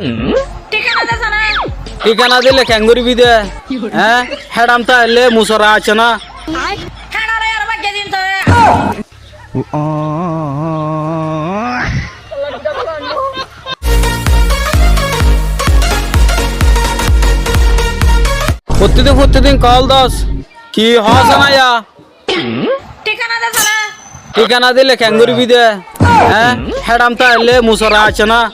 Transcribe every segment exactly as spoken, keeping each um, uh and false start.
Thíkana de sóna. Thíkana dile keéngori bide? Eé? Héçam táille musora aiccé ná. Héçare ar bágge din toi. Fottí din, fottí din kol dos. Ki hoó sóna ya? Thíkana de sóna. Thíkana dile keéngori bide? Eé? Héçam táille musora aiccé ná.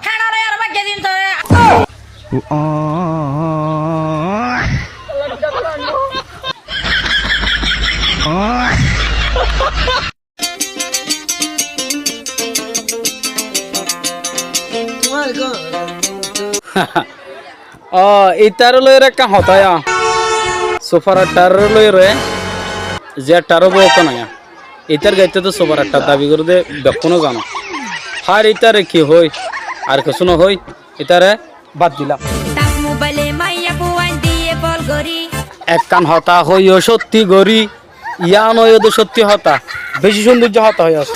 Héçare ar bágge din toi. Ó, ítare loiyóre ekkán hotá ya. Sufarstar loiyóre ze ektar óibo ekkán ya. Ítar gaitté to sufarstar dabi goré de bekkúne zano. Hár ítare ki hoói? Ar kessú no hoói. Ítare bad dilam. Ekkán hotá hoiyó sótti gorí, yián óiye de sótti hotá. Beci cúndoijja hotá hoiyós.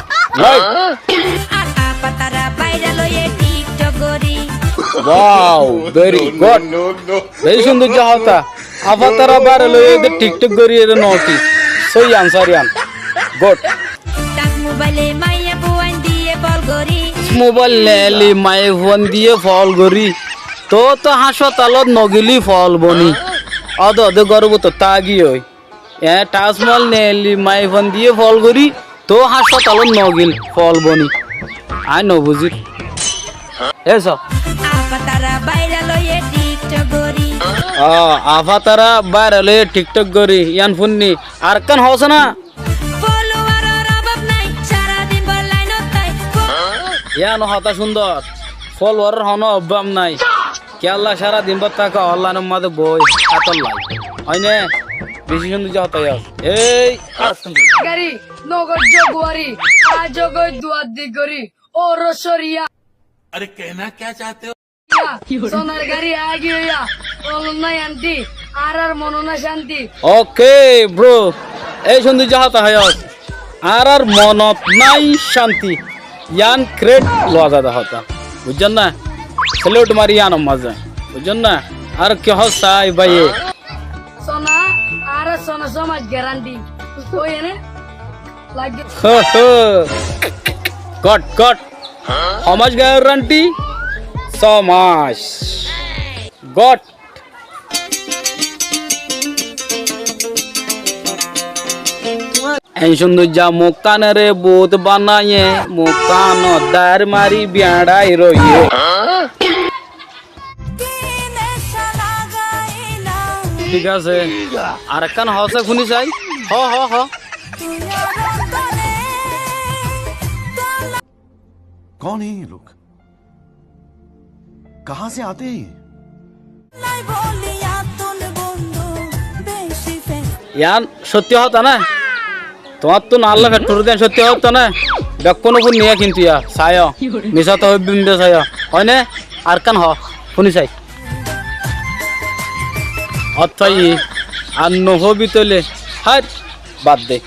Wow, very good. Beci cúndoijja hotá. Afatara bairal óiye de TikTok gorí ere no ki? Sóiyi ansar yián. Good. Mobail neeli maiyafuain diyé fool gorí, toóu to háñsfatalót nogilí fool boni. Óde óde góror bútore tágiyoi. Eé, Taj Mahal neeli maiyafuain diyé fool gorí, toóu háñsfatalót nogil fool boni. Aññí nobuzír. Eso. Ó, afatara bairal óiye TikTok gorí, yián fúinni. Arekkán hoó sóna. Yián hotá cúndor. Foluwaror honó obbám nái. Kiyólla sára din bór táke onlainor mazé boói, hátor lái. Óine? Beci cúndoijja hotá yián. Ei, ar cúndor. Gari, no goijjó guari, aijjó goi duar di gori, ó rosoriya. Are kehna kya chahte ho? Sonar gari aigiyói ya, olor nái anti, añárar monot nái cánti. Okay, bro. Ei cúndoijja hotá hoiyós. Añárar monot nái cánti. Yián kret lowa zade hotá. Buijjón ná? Salute mari yiánor mazé. Buijjón ná? Ar ki hoó sai báiye? Sona, añárar sona somaj garanti. Óiye né? Lagge. Ho, ho. Good, good. Homaj garanti, somaj. Good. Eén cúndoijja mukkánore buut banaiye, mukkánot dair mari beñçái roiye. Thík asé, arekkán hoó sai, fúni sai. Hoó, hoó, hoó. कौन है ये लोग? कहाँ से आते हैं ये? Yián sótti hotá né? Tuáñttú naálla fetthúri de yián sótti hotá né? Bekkúne fúinniye kintu ya, saiyó. Misá to hoibbím de saiyó. Ói né? Arekkán hoó, fúni sai. Óttai, ar nohóbi tóile. Hát, bad de.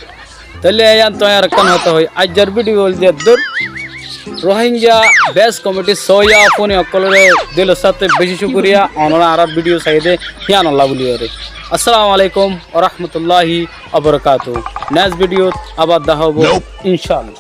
Tóile yián tuáñí arekkán hotá hoói. Aijjar bídiyo óilde eddúr. Rohingya best comedy sóiya fúni ókkolóre dilor sáte beci cúkuriya. Onorá añárar bídiyo saiyé dé yíanollá bóliyoré. Assalamu alaikum wa rahmatullahi wa barakatuhu. Next bídiyot abar dehá óibo, incáallah.